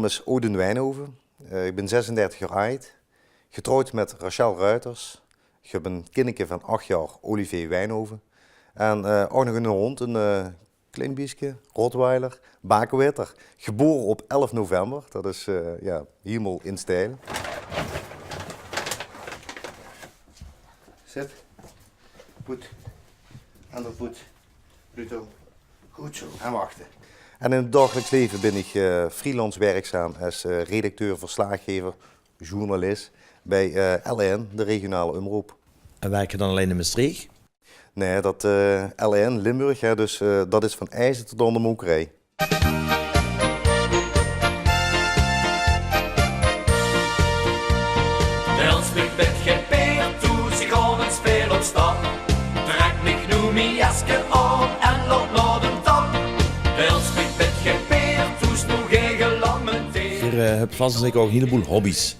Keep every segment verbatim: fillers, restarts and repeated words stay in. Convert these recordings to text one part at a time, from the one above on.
naam is Odin Wijnhoven. Eh, ik bin zesendertig jaor aajd. Getrouwd mit Rachel Ruiters. Ik heb ein kinneke van ach jaor, Olivier Wijnhoven. En, eh, ouch nog eine hóndj, ein, eh, klein bieske, Rottweiler, Baakwitter. Gebore op elf november. Dat is, eh, ja, hielemaol in stijl. Zit. Poet. Anger poet. Pluto. Good zo. En wachte. En in het dagelijks leven bin ik, eh, freelance werkzaam es, eh, redacteur, verslaggever, journalis bij, eh, L N, de regionale omroep. En werk je dan alleen in Maastricht? Nee, dat, eh, L N Limburg, hè, dus, eh, dat is van Eijsde tot aan de Mokerij. Elsbeth, bent ge peerd toe, ze gaan eens veel op stap. Trek mich noe mie jaske aan en loop naar de tap. Elsbeth, bent ge peerd toe, snoe gege lamenteer. Geer, eh, hebt vast en zeker ook een heleboel hobby's.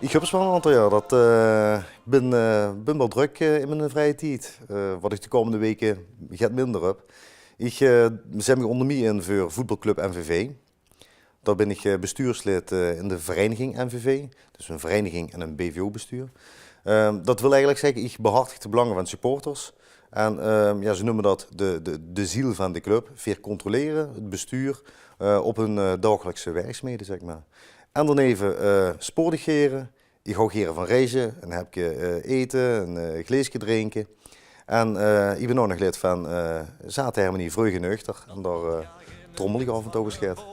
Ich höb waal 'n aantal, ja. Dat, eh, ich bin, eh, bin waal drök, eh, in mien vrije tied. Eh, wat ich de kómmende weke get minder höb. Ich, eh, zèt mich ónger mie in veur voetbalclub M V V. Dao bin ich, eh, bestuurslid, eh, in de vereiniging M V V. Dus 'n vereiniging en 'n B V O-bestuur. Ehm, dat wil eigelik zègke, ich behartig de belange van supporters. En, ehm, ja, ze neume dat de, de, de ziel van de club. Veer controlere 't bestuur, eh, op hun, eh, dagelikse werkzaamhede, zeg maar. En daoneve, eh, sport ich gere. Ich haw gere van reize, ein hepke, eh, ete, ein, eh, glaeske drinke. En, eh, ich bin ouch nog lid van, eh, Zaate Hermenie Vreug en Nuchter. En dao, eh, trommel ich aaf en toe ins get.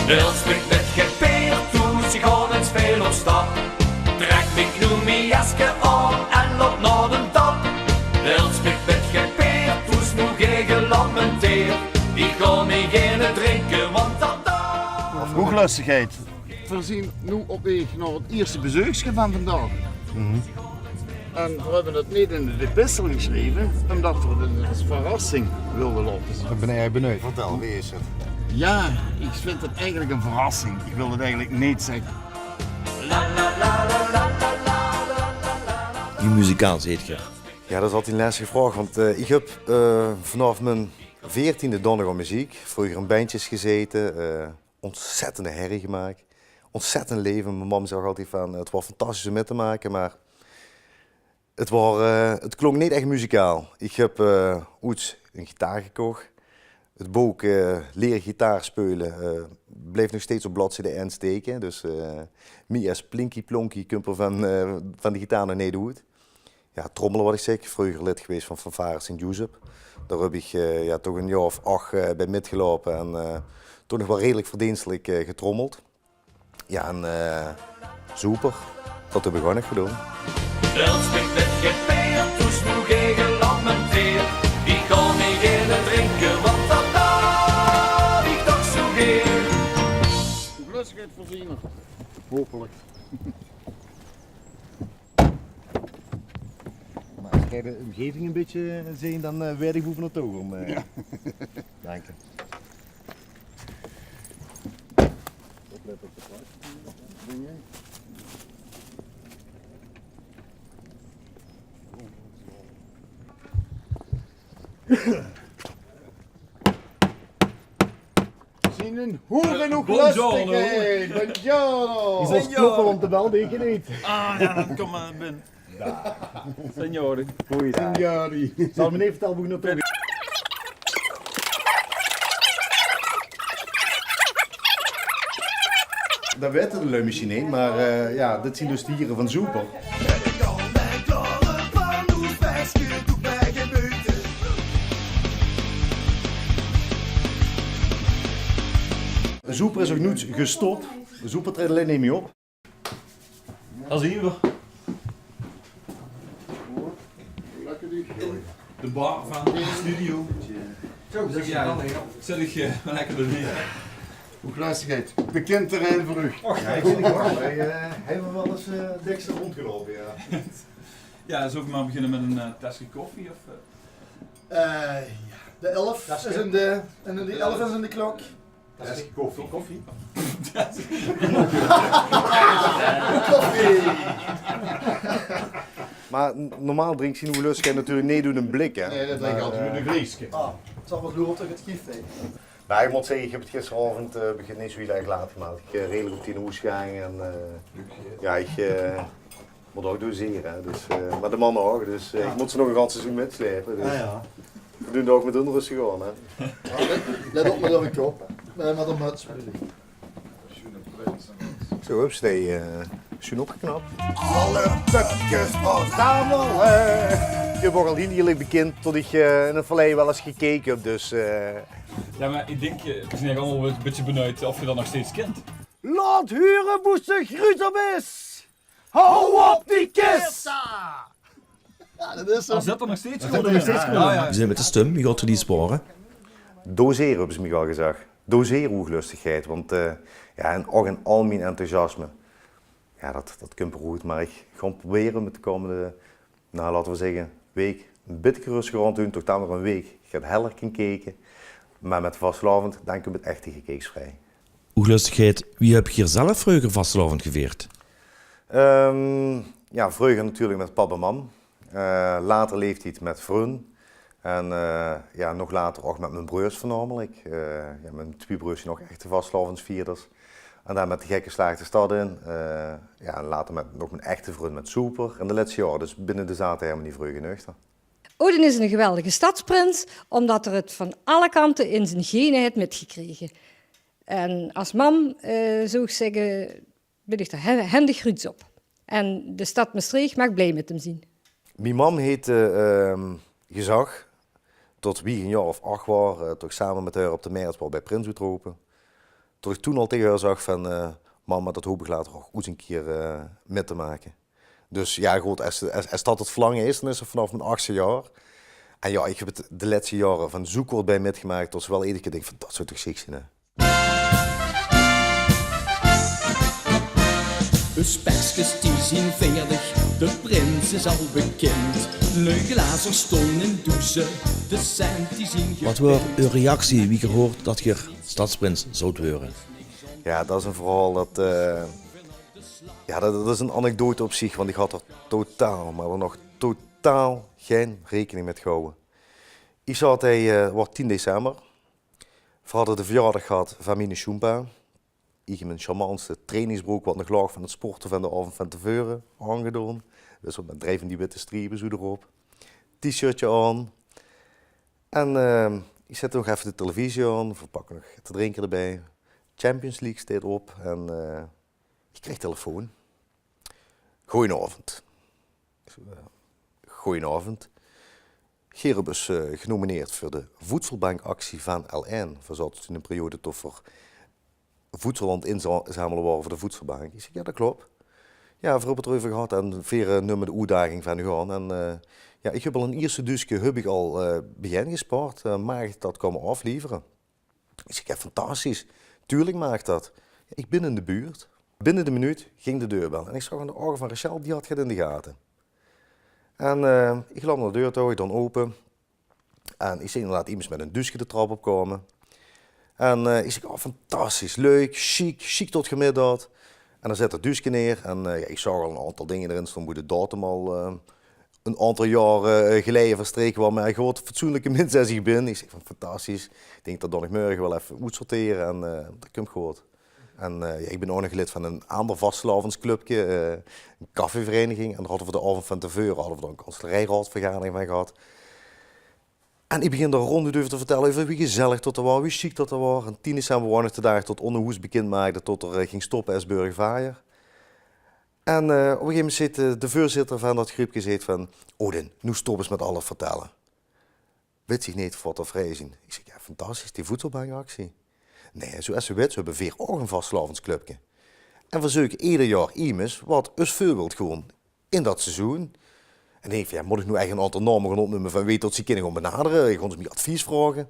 Elsbeth, bent ge peerd toe, ze gaan ins veel op stap. Trek mich noe mie jaske aan en loop naar de tap. Elsbeth, bent ge peerd toe, snoe gege lamenteer. Ich gaon mie geine drinke, want dat, dat... Hoeglöstigheid. Veer zien noe op weeg nao 't ierste bezeukske van vandaag. En veer höbbe 't neet in de epistel gesjreve, ómdat veer 't es verrassing wille laote zien. Ich bin erg benuujd. Vertel, wie is 't? Ja, ich vind 't eigelik 'n verrassing. Ich wil 't eigelik neet zègke. Wie muzikaal zeet geer? Ja, dat is altied 'n lestige vraog, want, eh, ich höb, eh, vanaaf mien veertiende daan nog aan meziek. Vreuger in bendjes gezaete, eh, ontzettende herrie gemaak. Ontzettend leve. Mien mam zag altied van, eh, 't waor fantastisch óm mit te make, maar 't waor, eh, 't klonk neet ech muzikaal. Ich höb, eh, oets 'n gitaar gekoch. 't Book, eh, Leer gitaar speule, eh, blijf nog steeds op bladzijde ein staeke. Dus, eh, mie es plinkie plonkie kump d'r van, eh, van de gitaar nog neet oet. Ja, trommele, wat ich zèk, vreuger lid gewaes van fanfare Sint Jozef. Dao höb ich, eh, ja, toch 'n jaor of ach, eh, bij mitgeloupe en, eh, toch nog waal redelik verdeenstelik, eh, getrommeld. Ja, en, eh, zoeper, dat höb ich ouch nog gedoon. Elsbeth, bent ge peerd toe, snoe gege lamenteer. Ich gaon mie geine drinke, want dat, dat ich toch zoe geer. Hoeglöstigheid veurziener. Hopelik. Maar es geer de omgeving 'n bietje zeet, dan, eh, weit ich boe v'r naotoe gaon, eh. Ja. Dank je. Oplette op de plaats. Dingen. Zien 'n hoeglöstigheid. Buongiorno. Buongiorno. Is dat kloppen, want de bel deeg 't neet. Ah, ja, dan kom maar binnen. Signori. Goeiedag. Signori. Zal me neet vertellen hoe ik naartoe... Dat weite de lui misschien neet, maar, eh, ja, dit zien dus de hiere van Zoeper. Zoeper is nog noets gestop. Zoeper treedt allein neet mie op. Dao zien v'r. In de bar van de studio. Zo, ja, zit ich, eh, waal lekker d'rbie. Hoeglöstigheid, bekind terrein veur uch. Och, ja, ich weit 't waal. Weej, eh, hebbe waal ins, eh, dèkser róndgeloupe, ja. Ja, zólle v'r maar beginne mit 'n, eh, tèske koffie, of, eh? Eh, ja. De elf is in de, en de elf is in de klok. Tèske koffie. Koffie? Koffie. Maar n-, normaal drinkt zien Hoeglöstigheid natuurlijk neet oet 'n blik, hè? Nee, dat drink ich altied oet 'n glaeske. Ah, 't zal waal loepen of 't gief, hè. Jao, ich mót zègke, ich höb 't gisteraovend, eh, höb ich 't neet zoe hiel erg laat gemaak. Ich, eh, redelik op tiën oer gegange en, eh, jao, ich, eh, mót ouch dosere, hè. Dus, eh, mer de manne ouch, dus, eh, ich mót ze nog e gans seizoen mitslepe. Dus veer doon d'r ouch mit ónrös aan, hè. Jao, let, let op mit de kop, hè. Eh, mit de möts, bedoel ich. Zoe, hups, die, eh, sjoen opgeknap. Alle pöpkes verzamele. Ich höb ouch al hiel ierlik bekind tot ich, eh, in 't verleie waal ins gekeke höb, dus, eh. Jao, mer ich dink, eh, veer zeen eigelik allemaol e bietje benuujd of geer dat nog steeds kint. Laot hure boe se gruuts op bis. Hou op die kis! Jao, dat is 'm. Zit d'r nog steeds good in? Jao, jao. Veer zeen mit de stum, wie gaot geer die spare? Dosere, höbbe ze mich al gezag. Doseer oeglöstigheid, want, eh, jao, en ouch in al mien enthousiasme. Jao, dat, dat kump waal good, mer ich gaon probere mit de kómmende, nou, laote v'r zègke, week e bietje rustiger aan te doon, toch dan weer 'n week get heller kin keke. Mer mit vastelaovend, dan kump 't echte gekeeksvrij. Oeglöstigheid, wie höb geer zelf vreuger vastelaovend gevierd? Ehm, jao, vreuger natuurlik mit pap en mam. Eh, later leeftied mit vrun. En, eh, jao, nog later ouch mit mien breurs veurnamelik. Eh, jao, mien twie breurs zeen ouch echte vastelaovendsvierders. En dan mit de gekke slaag de stad in. Eh, jao, en later mit, nog mien echte vrun mit Soeper. En de lètste jaore dus binne de Zaate Hermenie Vreugde Nuchter. Odin is 'ne geweldige stadsprins, ómdat 'r 't van alle kante in zien gene haet mitgekrege. En es mam, eh, zouw ich zègke, bin ich d'r he-, hendeg gruuts op. En de stad Mestreech maag blij mit 'm zien. Mien mam haet, eh, ehm, gezag tot wie ich 'n jaor of ach waor, eh, tot ich same mit häör op de Merret waor bij Prins Oetrope. Tot ich toen al tege häör zag van, eh, mam, dat hoop ich later ouch oets 'ne kier, eh, mit te make. Dus jao, good, es, es, es dat 't verlange is, dan is 't vanaaf mien achste jaor. En jao, ich höb 't de lètste jaore van zoe kort bij mitgemaak tot se waal eder kier dinks van, dat zouw toch sjiek zien, hè? De spekskes die zien veerdeg, de prins is al bekind. Nui glazer stónge in doeze, de cent die zien... Wat waor eur reactie wie geer hoort dat geer stadsprins zouwt weure? Jao, dat is e verhaol dat, eh, jao, dat, dat is 'n anekdote op zich, want ich had d'r totaal, mer dan nog totaal gein rekening mit gehawwe. Ich zaot, hei, eh, 't waor tien december. Veer hadde de verjaordag gehad van miene sjoenpa. Ich in mien charmantste trainingsbrook, wat nog laog van 't sporte van d'n aovend van te veure, aangedoon. Dus wat mit drei van die witte striepe zoe d'rop. T-shirtje aan. En, eh, ich zèt nog effe de televisie aan, veer pakke nog te drinke d'rbij. Champions League steit op en, eh, ich krieg telefoon. Gojenaovend. Ich zèk, eh, gojenaovend. Geer höb us, eh, genomineerd veur de voedselbankactie van L N. Veer zaote toen in 'n periode tot veer voedsel aan 't inzamele waore veur de voedselbank. Ich zèk: "Jao, dat klop. Jao, veer höbbe 't d'reuver gehad en veer, eh, numme de oetdaging van uch aan. En, eh, jao, ich höb al 'n ierste duuske höb ich al, eh, biejein gespaard. Eh, maag ich dat kómme aoflevere?" Ich zèk: "Jao, fantastisch. Tuurlik maag dat. Ich bin in de buurt." Binne de minuut ging de deurbel. En ich zaog aan de ouge van Rachel, die had 't in de gate. En, eh, ich loup nao de deur touw, ich doon ope. En ich zeen inderdaad emes mit 'n duuske de trap op kómme. En, eh, ich zèk: "Oh, fantastisch, leuk, sjiek, sjiek tot geer mit doot." En dan zèt 'r 't duuske neer. En, eh, jao, ich zaog al 'n aontal dinger d'rin stoon, boe de datum al, eh, 'n aontal jaor, eh, geleie verstreke waor. Mer good, fatsoenlike mins es ich bin. Ich zèk van: "Fantastisch. Ich dink, dat doon ich mörge waal effe oetsortere en, eh, dat kump good." En, eh, jao, ich bin ouch nog lid van 'n aander vastelaovendsclubke, eh, 'n cafévereiniging. En dao hadde veer de aovend van te veure, hadde veer dao 'n kanseleiraodvergadering van gehad. En ich begin dao róndedoeuver te vertèlle euver wie gezellig tot 't waor, wie sjiek tot 't waor. En tien december waor nog de daag tot Onno Hoes bekind maakde tot 'r, eh, ging stoppe es burgervajer. En, eh, op e gegeve moment zeet, eh, de veurzitter van dat gruupke zeet van: "Odin, noe stop ins mit alles vertèlle." Wits dich neet veur wat veer vrij zeen? Ich zèk: "Jao, fantastisch, die voedselbankactie." "Nae, zoe es se wits, höbbe veer ouch e vastelaovendsclubke. En veer zeuke eder jaor emes wat us veur wilt goon in dat seizoen." En ich dink van: "Jao, mót ich noe ech 'n aontal naome gaon opnumme van wie tot ze kinne gaon benadere? Gaon ze mich advies vraoge?"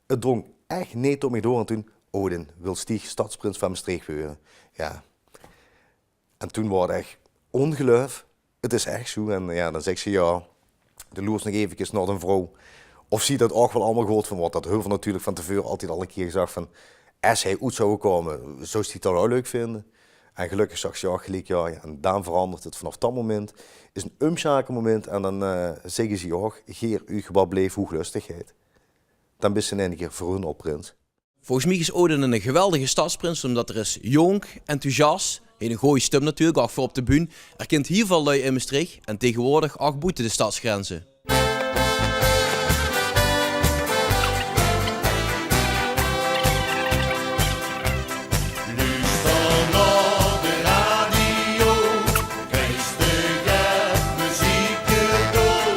't Drong ech neet tot mich door en toen: "Odin, wils dich stadsprins van Mestreech weure?" Jao. En toen waor 't ech óngeluif. 't Is ech zoe. En jao, dan zèks se jao. De loers nog evekes nao dien vrouw of zie dat ouch waal allemaol good vónj, want dat höbbe veer natuurlik van te veure altied al 'ne kier gezag van, es hae oet zouw kómme, zouws dich dat ouch leuk vinde? En gelökkig zag ze ouch geliek jao. Jao, en dan verandert 't. Vanaaf dat moment is 'n umsjakelmoment en dan, eh, zègke ze ouch: "Geer, uch, wat bleef hoeglöstigheid." Dan bis se in eine kier veur hun al prins. Volges miech is Odin 'ne geweldige stadsprins, umtot 'r is jónk, enthousias, heet 'n gooj stum natuurlek, ouch veur op de bühne. 'r Kint hiel väöl lui in Mestreech en tegenwoordig ouch boete de stadsgrenze. Luuster nao de radio, kriegs te get meziek cadeau.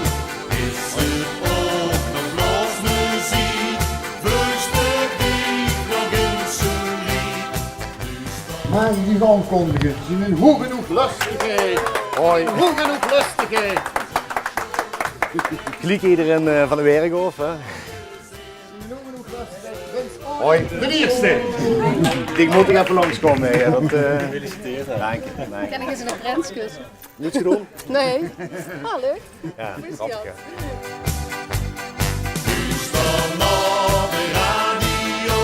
Is 't ouch nog blaosmeziek, veulste diech nog in zoe'n lied? Maag iech uuch aonkondige, zien hoegehoeglöstegheid. Hoi. Hoegehoeglöstegheid. Geliek ederein, eh, vaan 't werk aof, hè? Hoi, d'n ierste. Iech moot nog eve langskoume, hè. Dat, eh, Gefeliciteerd, hè. Daank diech, daank diech. Kin iech ins 'ne prins kusse? Neet gedoon? Nei. Ah, leuk. Jao, grapje. Luuster nao de radio,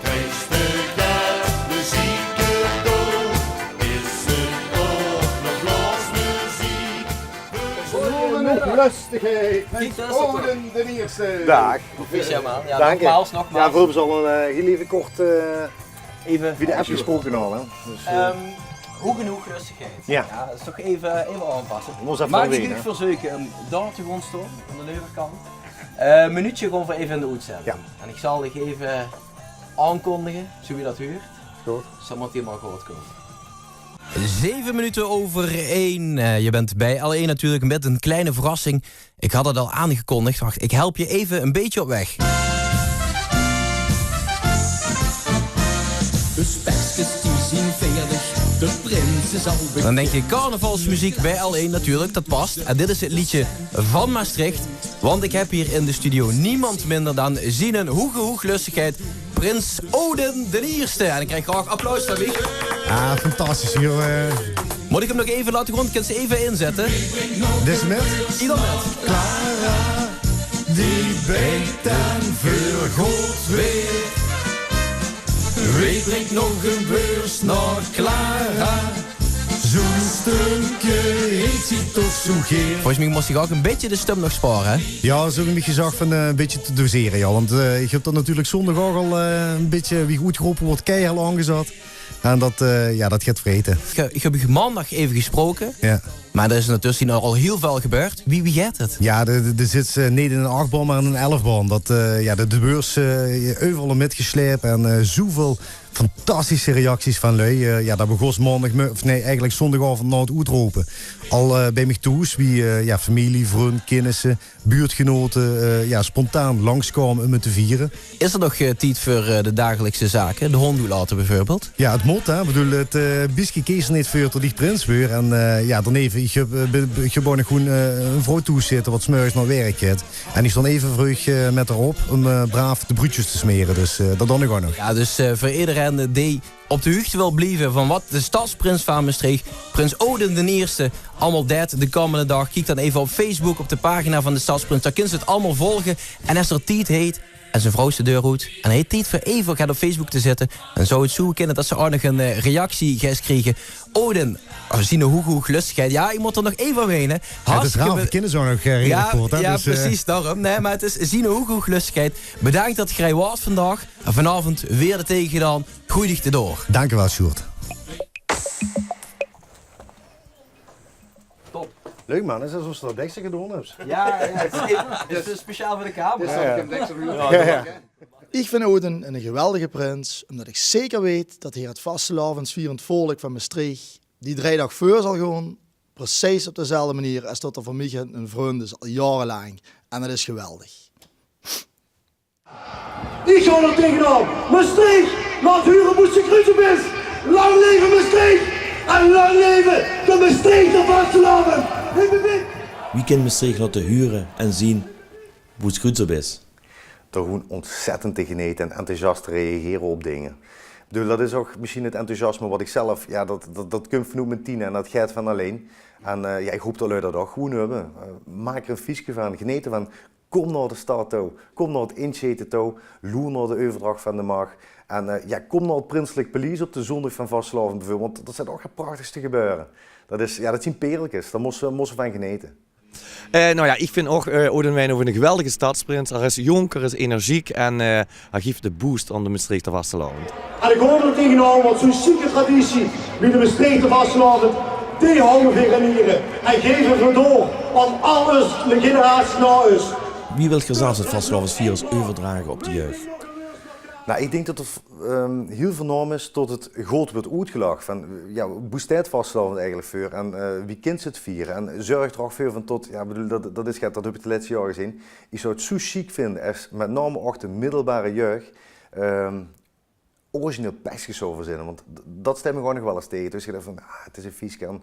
kriegs te get meziek cadeau. Is 't ouch nog blaosmeziek? Hoegehoeglöstegheid. Kiek, dat is toch Odin d'n ierste. Daag. Proficiat, maan. Jao, daank uuch. Nogmaals, nogmaals. Jao, veer höbbe ze al 'n, eh, hiel eve kort, eh, eve via de app gesproke al, hè. Dus, eh, ehm, hoegehoeglöstegheid. Jao. Jao, dat is toch eve, eve aonpasse. Moos eve. Maag iech uuch verzeuke um dao te goon stoon, aon d'n euverkant? Eh, minuutsje goon veer eve in de oetzending. Jao. En iech zal diech eve aonkondige, zoe wie dat huurt. Good. Dus dat moot hielemaol good koume. Zeve minute euver ein. Eh, je bent bij L1 natuurlijk met een kleine verrassing. Ik had het al aangekondigd. Wacht, ik help je even een beetje op weg. De spekskes die zien veerdig, de prins is al bekend. Dan denk je, carnavalsmuziek bij L1 natuurlijk, dat past. En dit is het liedje van Maastricht. Want ik heb hier in de studio niemand minder dan zienen hoegehoeglöstegheid Prins Odin d'n Ierste. En iech krieg graag applaus daoveur. Jao, fantastisch, joh. Moot iech 'm nog eve laote goon? Kins te eve inzètte? Deze mèt? Ieder mèt. Clara, die bijt dan veur good weer. Wee drink nog 'n beurs nao Clara? Zoe'n stumke heet zie toch zoe geer. Volges miech mós te ouch e bitteke de stum nog spare, hè? Jao, zoe höb iech gezag vaan, eh, e bitteke te dosere, jao. Want, eh, iech höb dat natuurlek zoondag ouch al, eh, e bitteke, wie iech oetgerope woort, keihel aongezat. En dat, eh, jao, dat geit vrete. Iech, iech höb uuch maondag eve gesproke. Jao. Meh dao is natuurlek al hiel väöl gebäörd. Wie, wie geit 't? Jao, de, de, de zits, eh, neet in 'n achbaan, meh in 'n elfbaan. Dat, eh, jao, de, de beurs, eh, euveral mètgesleip en, eh, zoeväöl fantastische reacties vaan lui. Eh, jao, dat begós maondag, of nei, eigelek zoondagaovend nao 't oetrope. Al, eh, bij miech thoes, wie, eh, jao, femilie, vrun, kinnisse, buurtgenote, eh, jao, spontaan langskoume um 't te viere. Is 'r nog, eh, tied veur, eh, de dagelekse zake? De hoond oetlaote beveurbeeld? Jao, 't moot, hè. Iech bedoel, 't, eh, bieske kees 'r neet veur tot iech prins weur. En, eh, jao, daoneve, iech höb, eh, bin, bin, iech höb ouch nog gewoen, eh, 'n vrouw thoes zitte wat 's mörges nao 't werk geit. En iech stoon eve vreug, eh, mèt häör op um, eh, braaf de bruudsjes te smere. Dus, eh, dat doon iech ouch nog. Jao, dus, eh, veur ederein, eh, dee op de huugde wèlt blieve vaan wat de stadsprins vaan Mestreech, prins Odin d'n Ierste, allemaol deit de koumende daag, kiek daan eve op Facebook, op de pagina vaan de stadsprins. Dao kins te 't allemaol volge. En es 'r tied heet en zien vrouw is de deur oet en heet tied veur eve get op Facebook te zètte, daan zouw 't zoe kinne tot ste ouch nog 'n, eh, reactie geis kriege. Odin, oh, ziene hoegehoeglöstegheid. Jao, iech moot 'r nog eve aon wenne. Hartstikke be-, kinne ze ouch nog, eh, redelijk kort, hè, jao, dus, eh, percies, daorum. Nei, meh 't is ziene hoegehoeglöstegheid. Bedaank tot geer hei waort vaandaog. En vaanaovend weer d'r tege gedaon. Goeiedag, de door. Daank uuch wel, Sjoerd. Top. Leuk, maan, 't is esof ste dat deksel gedoon höbs. Jao, jao, 't is, 't is speciaal veur de camera. Jao, jao. Iech vin Odin 'ne geweldige prins, umtot iech zeker weet tot heer 't vastelaovendsvierend volk vaan Mestreech, die drei daog veur zal goon, perceis op dezelfde meneer es tot 'r veur miech 'ne vrund is, al jaorelaank. En dat is geweldig. Iech gaon 'r tegenaon. Mestreech, laot hure boe ste gruuts op bis. Laank leve Mestreech en laank leve de Mestreechter vastelaovend. Hip, hip, hip. Wie kint Mestreech laote hure en zien boe 't gruuts op is? Door gewoen ontzettend te genete en enthousiast te reagere op dinger. Iech bedoel, dat is ouch mesjiens 't enthousiasme wat iech zelf, jao, dat, dat, dat kump vaanoet mien tiene en dat geit vaan allein. En, eh, jao, iech hoop tot lui dat ouch gewoen höbbe. Eh, maak 'r e fieske vaan, geneet devaan. Kom nao de stad touw. Kom nao 't insjete touw. Loer nao de euverdrach vaan de mach. En, eh, jao, kom nao 't Prinselek Paleis op de zoondag vaan vastelaovend beveurbeeld. Want dat zit ouch 't prachtigste gebeure. Dat is, jao, dat zien perelkes. Dao mós te, mós te vaan genete. Eh, nou ja, ich vinj ouch, eh, Odin Wijnhoven eine geweldige stadsprins. Hae is jónk, hae is energiek en, eh, hae gief de boost aan de Mestreechter vastelaovend. En ich gaon d'r taengenaan, want zoe'n sjieke traditie wie de Mestreechter vastelaovend, die hawwe veer in Hiere. En geve veer door aan alle generaties nao us. Wie wilt geer zelf 't vastelaovesviere euverdrage op de jeug? Nou, ich dink det 't, ehm, hiel veurnaom is det 't good weurt oetgelag. Van, ja, boe steit vastelaovend eigelik veur? En, eh, wie kins se 't viere? En zörg d'r ouch veur van det, ja, bedoel, det, det is get, det höb ich de lètste jaore gezeen. Ich zou 't zoe sjiek vinde es mit naome ouch de middelbare jeug, ehm, origineel pekskes zou verzinne. Want d-, det steit mich gewoon nog waal ins taege. Dus ich dach van, ah, 't is ein fieske. En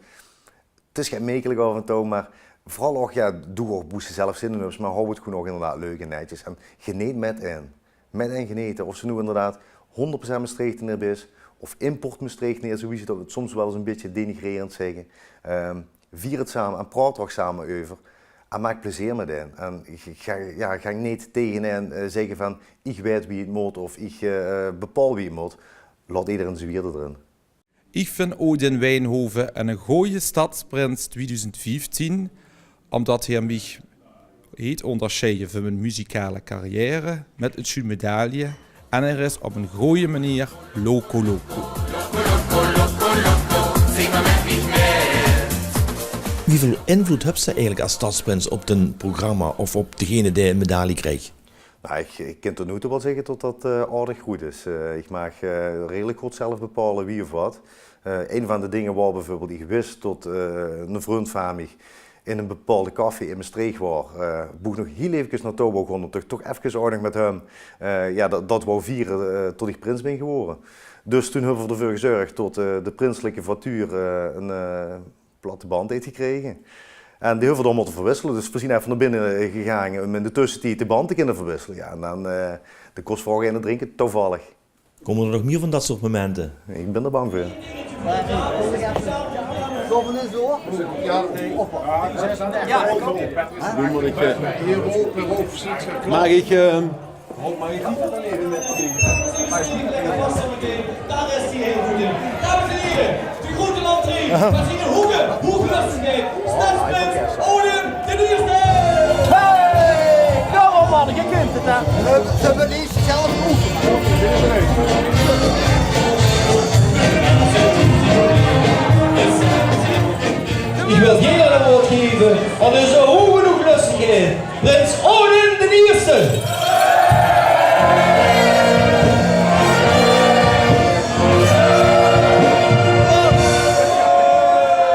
't is get mekelik aaf en toe, mer veural ouch, ja, doe ouch boe se zelf zin in höbs, mer hou 't gewoon ouch inderdaad leuk en netjes. En geneet mit ein. Mit ein genete. Of se noe inderdaad hónderd procent Mestreechteneer bis, of import-Mestreechteneer, zoe wie ze det soms waal ins ein bietje denigrerend zègke. Ehm, vier 't same en praot d'r ouch same euver. En maak plezeer mit ein. En g-, ga, ja, ga neet taenge ein, eh, zègke van, ich weit wie 't mót of ich, eh, bepaol wie 't mót. Laot ederein zie wiejer d'rin. Ich vinj Odin Wijnhoven eine gooje stadsprins twiedoezend vieftien, ómdet hae mich heet óngersjeie veur mien muzikale carrière mit ein sjoen medaille en hae is op ein gooje meneer loco loco. Wieväöl invlood höbs se eigelik es stadsprins op 't programma of op degene dae ein medaille krieg? Nou, ich, ich kin tot noe toe waal zègke det det, eh, aardig good is. Eh, ich maag, eh, redelik good zelf bepaole wie of waat. Eh, ein van de dinger waor bieveurbeeld, ich wis det, eh, eine vrund van mich in ein bepaolde café in Mestreech waor, eh, boe ich nog hiel efkes naotouw wou gaon, om toch, toch efkes aardig mit häöm, eh, ja, det, det wou viere, eh, det ich prins bin gewore. Dus toen höbbe v'r d'rveur gezörg det, eh, de prinselike voiture, eh, ein, eh, platte band heet gekrege. En die höbbe v'r dan mótte verwissele. Dus v'r zien effe nao binne gegange óm in de tössetied de band te kinne verwissele. Ja, en dan, eh, de kós v'r ouch ein drinke, toevallig. Kómme d'r nog mier van det soort momente? Ich bin d'r bang veur. Doe mót ich, eh, maag ich, eh, Dames en heren, de grote landtrein, met zijn hoge hoeglöstigheid, stadsprins Odin d'n Ierste! Hey, kom op man, je kunt het hè. Ze hebben niet zelf geoefend. Ich wil gaer ein aplaus geve aan deze hoge hoeglöstigheid. Prins Odin d'n Ierste.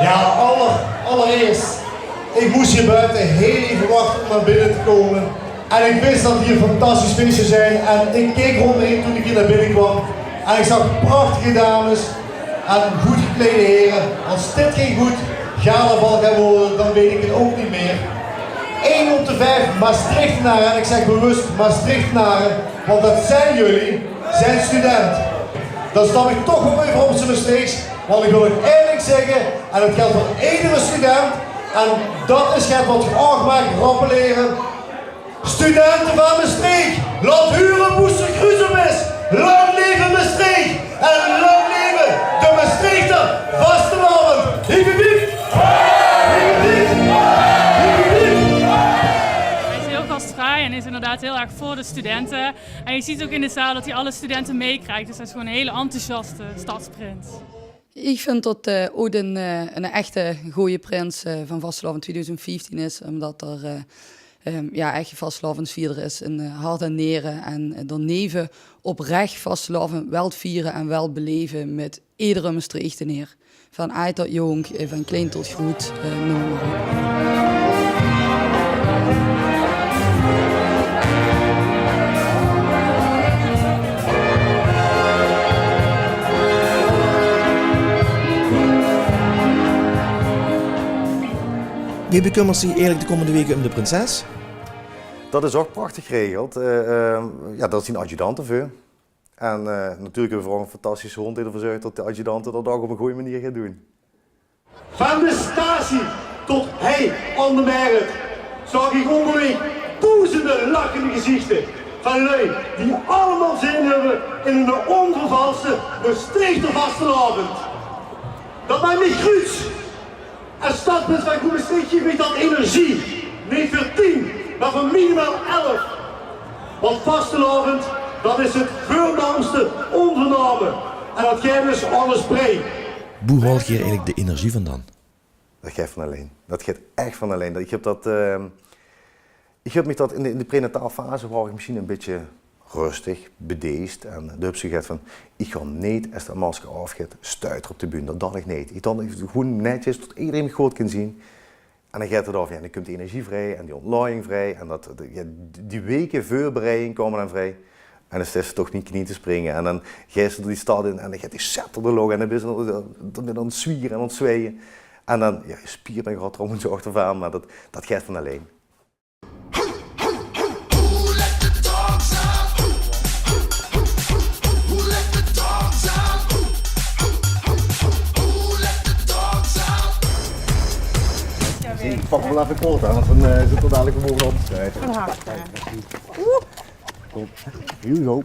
Ja, aller-, allereerst, ich mós hie boete hiel effe wachte óm nao binne te kómme. En ich wis det 't hie ein fantastisch fieske zou zeen. En ich keek rónk mich toen ich hie nao binne kwaam. En ich zaag prachtige dames. En good gekleide here, es dit gein good carnaval geit waere, dan weit ich 't ouch neet mier. Ein op de vief Mestreechtenare, en ich zèk bewus Mestreechtenare, want det zeen geer, zeen student. Dan stap ich toch waal euver op z'n Mestreechs, want ich wil 't ierlik zègke, en det geldj veur edere student, en det is 't waat geer ouch maag rappelere. Studente van Mestreech, laot hure boe se gruuts op bis. Lang leve Mestreech en lang leve de Mestreechter vastelaovend. Hiep, hiep, hiep. Hiep, hiep, hiep. Hiep, hiep, hiep. Hij is heel gastvrij en is inderdaad heel erg voor de studenten. En je ziet ook in de zaal dat hij alle studenten meekrijgt. Dus hij is gewoon een hele enthousiaste stadsprins. Ich vinj det, eh, Odin, eh, ein echte gooje prins, eh, van vastelaovend twiedoezend vieftien is, ómdet 'r, eh, ehm, ja, echte vastelaovesvierder is in, eh, hart en nere en, eh, daoneve oprech vastelaovend wilt viere en wilt beleve mit edere Mestreechteneer. Van aajd tot jónk, eh, van klein tot groet, eh, neum mer op. Wie bekümmers dich eigelik de kómmende waeke óm de prinses? Det is ouch prachtig geregeld. Eh, eh, ja, dao zien adjudante veur. En, eh, natuurlik höbbe v'r ouch eine fantastische hóndj dae d'rveur zörg det de adjudante det ouch op ein gooj meneer gaon doon. Van de statie tot hie aan de Merret zaog ich óngeveer doezende lachende gezichter van luuj die allemaol zin höbbe in ein ónvervalste Mestreechter vastelaovend. Det maak mich gruuts. Es sjtadprins vaan Groene Steek gieëve iech dat energie. Neet veur tien, meh veur minimaal elf. Want vastelaovend, dat is 't veurnaomste oondernumme. En dat geit dus alles brei. Boe haolt geer eigelek de energie vaandaan? Dat geit vaan allein. Dat geit ech vaan allein. Iech höb dat, eh, iech höb miech dat in de, in de prenatale fase, waor iech mesjiens e bitteke röstig, bedeesd. En daan höb iech zoe get vaan, iech gaon neet, es dat masker aofgeit, stuitere op de bühne. Dat doon iech neet. Iech doon gewoen netsjes tot ederein miech good kin zien. En daan geit 't aof, jao, daan kump die energie vrij en die oontlajing vrij. En dat, de, jao, die weke veurbereiding koume daan vrij. En daan steis te toch neet knie te springe. En daan geis te door die sjtad in en daan geit die zèt door de loch. En daan bis te daan, daan bis te aon 't zwiere en aon 't zweie. En daan, jao, de sjpier bint gehad trouwens ouch devaan, meh dat, dat geit vaan allein. Pak 'm wel eve kort, hè, want daan, eh, zit 'r dalik weer bovenop te sjrieve. Van harte. Oeh. Kom. Hiel good.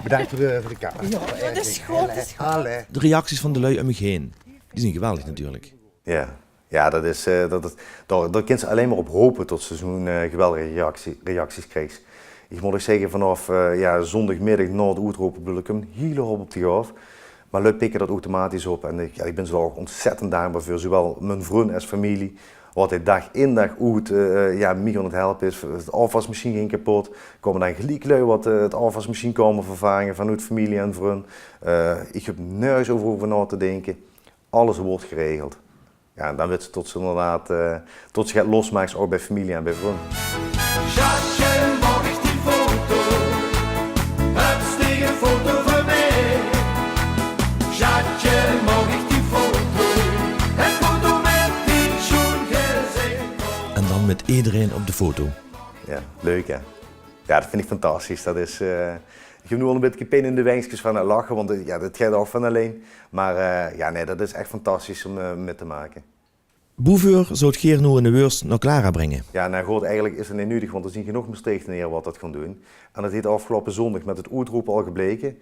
Bedaank veur de, veur de kaart. Jao, dat is good, dat is good. Allee. De reacties vaan de lui um uch heen, die zien geweldig natuurlek. Jao. Jao, dat is, eh, dat, dat, dao, dao kins te allein mer op hope tot ste zoe'n, eh, geweldige reactie, reacties kriegs. Iech moot ouch zègke, vaanaof, eh, jao, zoondigmiddag nao 't oetrope bedoel iech 'm hiel hoop op de gaof. Meh lui pikke dat automatisch op. En iech, jao, iech bin ze ouch oontzèttend daankbaar veur. Zoewel mien vrun es femilie. Wat dee daag in daag oet, eh, jao, miech aon 't helpe is. 't Aofwasmesjien góng kepot. Koume daan geliek lui wat, eh, 't aofwasmesjien koume vervaange vaanoet femilie en vrun. Eh, iech hoof nörges euver, euver nao te dinke. Alles weurt geregeld. Jao, en daan weits te tot ste inderdaad, eh, tot ste get losmaaks, ouch bij femilie en bij vrun. Sjatsje, maag iech die foto? Höbs diech 'n foto veur miech? Sjatsje, maag iech die foto? 'n Foto mèt dien sjoen gezich. En daan mèt ederein op de foto. Jao, leuk hè? Jao, dat vin iech fantastisch. Dat is, eh, iech höb noe al e bitteke pijn in de wenkskes vaan 't lache, want, eh, jao, dat geit ouch vaan allein. Meh, eh, jao, nein, dat is ech fantastisch um, eh, mèt te make. Boeveur zouwt geer noe 'n weurs nao Clara bringe? Jao, noe good, eigelek is 't neet nudeg, want d'r zien genóg Mestreechtenere wat dat goon doen. En dat heet aofgeloupe zoondag mèt 't oetrope al gebleke.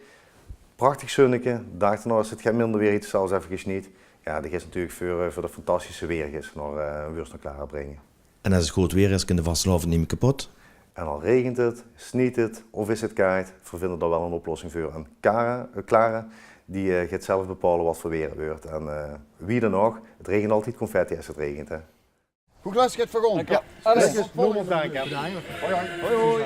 Prachtig zunneke, daag daonao is 't get minder weer, heet 't zelfs eve gesnied. Jao, dat is natuurlek veur, eh, veur de fantastische weergis nao, eh, 'n weurs nao Clara bringe. En es 't good weer is, kin de vastelaovend neet mie kepot. En al regent 't, sniet 't of is 't kaajd, veer vinde dao wel 'n oplossing veur. En Clara, eh, Clara, die, eh, geit zelf bepaole wat veur weer 't weurt. En, eh, wie daan ouch, 't regent altied confetti es 't regent, hè. Good, Lars, geit veur ons. Jao, alles. Hoi, hoi. Hoi, hoi.